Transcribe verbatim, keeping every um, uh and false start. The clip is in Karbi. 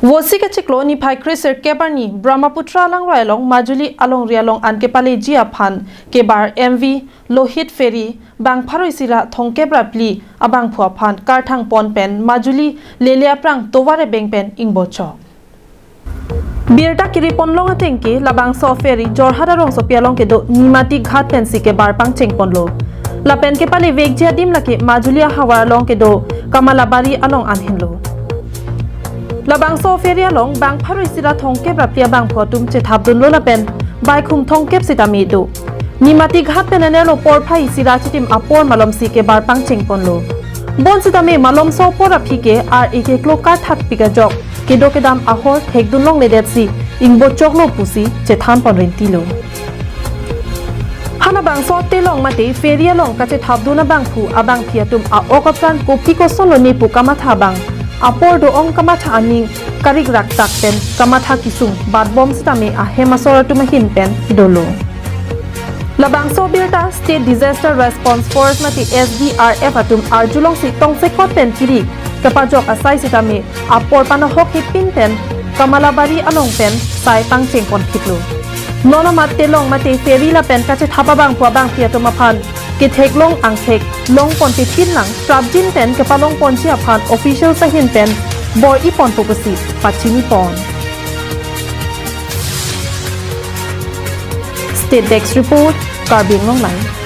Vosik achiklo niphai kre sirkep arni Brahmaputra langroi along Majuli alongri along an kepaleji aphan kebar M V Lohit Ferry bang pharo isi ra thomkep ra phli abangphu aphan karthang pon pen Majuli lele aphrang tovar ebeng pen ingbochok. Birta kiri ponlong atengke labangso ferry Jorhat arongsopi along kedo Nimati Ghat pensi kebar pangcheng ponlo. Lapen kepalevekji adim lake Majuli ahavar along kedo Kamalabari along an henlo. Labangso ferry along bang pharo isi ra thomkep ra phli abangphu atum chethapdunlo lapen baikhum thomkep sitame do. Nimati Ghat pen anerlo porphai isi ra chitim apor malomsi kebar pangcheng ponlo. Bonsitame malomso apor aphi ke ar-e keklo karthakpik ajok kedo kedam ahor thekdun longledetsi ingbochoklo pusi chethan pon rintilo. Halabangso telong mate ferry along kachethapdun abangphu abangphi atum a-ok apran kopi kosonlo ne pu kamatha abang, apor do-ong kamatha aning karikrak tak pen kamatha kesung batbom sitame ahem asor atum ahin pen dolo. Labangso birta State Disaster Response Force mate S D R F atum arjulongsi tongsekot pen kiri kepajok asai sitame apor panohok hepin pen Kamalabari along pen sai pangcheng ponphitlo. Non amat telong mate ferry lapen kachethap abangphu abangphi atum aphan ketheklong angthek long ponte pinlang prapjin pen kepalong ponji aphan officials ahin pen bor-i ponpo pusi pachini pon. State Desk Report, Karbi Anglong Live.